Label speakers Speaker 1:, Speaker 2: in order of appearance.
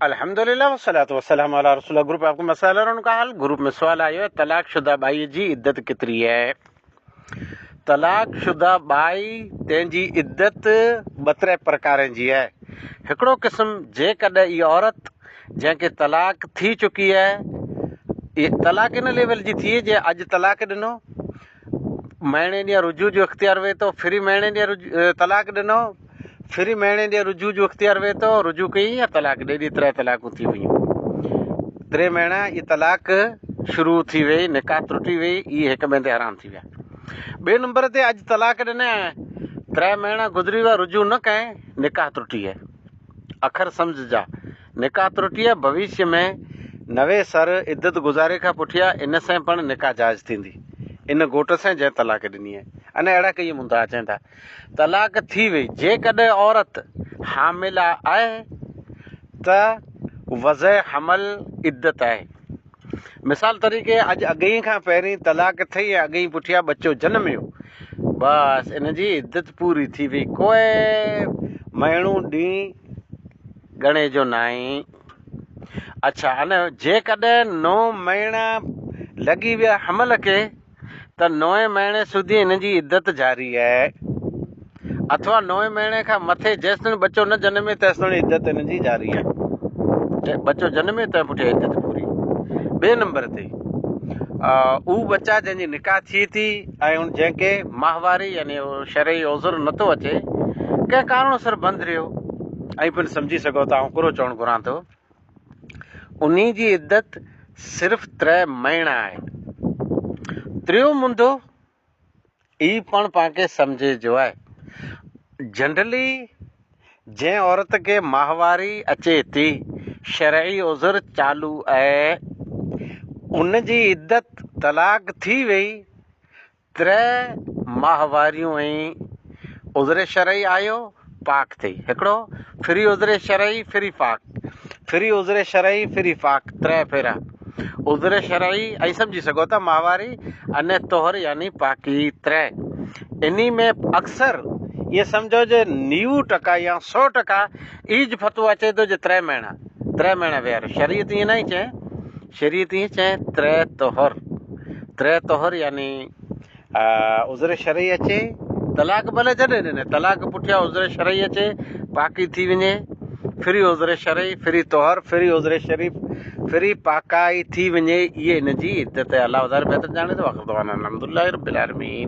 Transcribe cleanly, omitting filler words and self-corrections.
Speaker 1: الحمدلله والصلوة والسلام علي رسول الله گروپ آپ ڪو مسئله اور ان کا حل گروپ ۾ سوال آيو آهي طلاق شده ٻائي جي عدت ڪيتري آهي طلاق شده ٻائي تنهن جي عدت ٻه ٽي پرڪارن جي آهي هڪڙو قسم جيڪڏهن اها عورت جنهن کي طلاق ٿي چڪي آهي طلاق ان ليول جي ٿي جي اڄ طلاق ڏنو مهيني ڏينهن رجوع جو اختيار وي ٿو ڦري مهيني ڏينهن طلاق ڏنو ڦري مهيني ڏينهن رجوع جو اختيار وي ٿو رجوع ڪئي يا طلاق ڏي ڏي تري طلاقون ٿي ويون تري مهينا اي طلاق شروع ٿي وئي نڪاح ٽٽي وئي اي هڪ ٻئي تي حرام ٿي ويا ٻئي نمبر تي اڄ طلاق ڏني تري مهينا گذري ويا رجوع نه ڪئي نڪاح ٽٽي ويا اکر سمجهجا نڪاح ترٽيء ڀوشيه ۾ نوي سر عدت گذاري کان پٺيا ان سين پڻ نڪاح جائز ٿيندي. ان گهوٽ سين جنهن طلاق ڏني آهي. اني اهڙا ڪيئي مدعا اچين ٿا. طلاق ٿي وئي جيڪڏهن عورت حامله آهي ته وضع حمل عدت آهي. مثال طريقي اڄ اڳئين کان پهرين طلاق ٿئي ۽ اڳئين پٺيان ٻچو جنميو بس ان جي عدت پوري ٿي وئي ڪوئي مهيڻو ڏينهن ڳڻي جو ناهي. اڇا ان جيڪڏهن نو مهينا لڳي ويا حمل کي ته نوين مهيني سوڌي هن جي عدت جاري آهي اٿوا نوين مهيني کان مٿي جيستائين ٻچو نه جنمي تيستائين عدت هن جي جاري آهي. ٻچو جنمي تنهن پٺيان عدت پوري. ٻئي نمبر تي اهو ٻچا جنهن جي نڪاح ٿئي ٿي ۽ ان جنهن کي ماهواري يعني شرعي عذر نٿو اچي ڪنهن ڪارڻ سر بند رهيو ۽ پڻ سمجهي سگهو ٿا آئون ڪرو چوڻ گهران ٿو انهي جي عدت صرف تري مهينا آهي تريون منڌو ئي پڻ پان کي سمجهي جو آهي جنرلي جنهن عورت کي ماهواري اچي ٿي شرعي عذر چالو آهي ان جي عدت طلاق ٿي وئي تري ماهواريون ۽ عذر شرعي آيو پاڪ ٿئي هڪڙو ڦري عذر شرعي ڦري پاڪ ڦري عذر شرعي ڦري پاڪ تري ڦيرا عذر شرعي ۽ سمجهي سگهو ٿا ماهواري اني طهر يعني پاڪي تري انهي ۾ اڪثر ائين سمجهو جي نيو ٽڪا يا سو ٽڪا ايج فتوو اچي ٿو جي تري مهينا تري مهينا ويهاريو شريعت ائين ناهي چئي شريعت ائين چئي تري طهر تري طهر يعني عذر شرعي اچي طلاق ڀلي جڏهن ڏني طلاق پٺيان عذر شرعي اچي پاڪي ٿي وڃي ڦري عذر شرعي ڦري طهر ڦري عذر شريف ڦري پاڪائي ٿي وڃي اهي ان جي عدت آهي الله وڌاري بهتر ڄاڻي ٿو آخر دعوانا الحمدلله رب العالمين.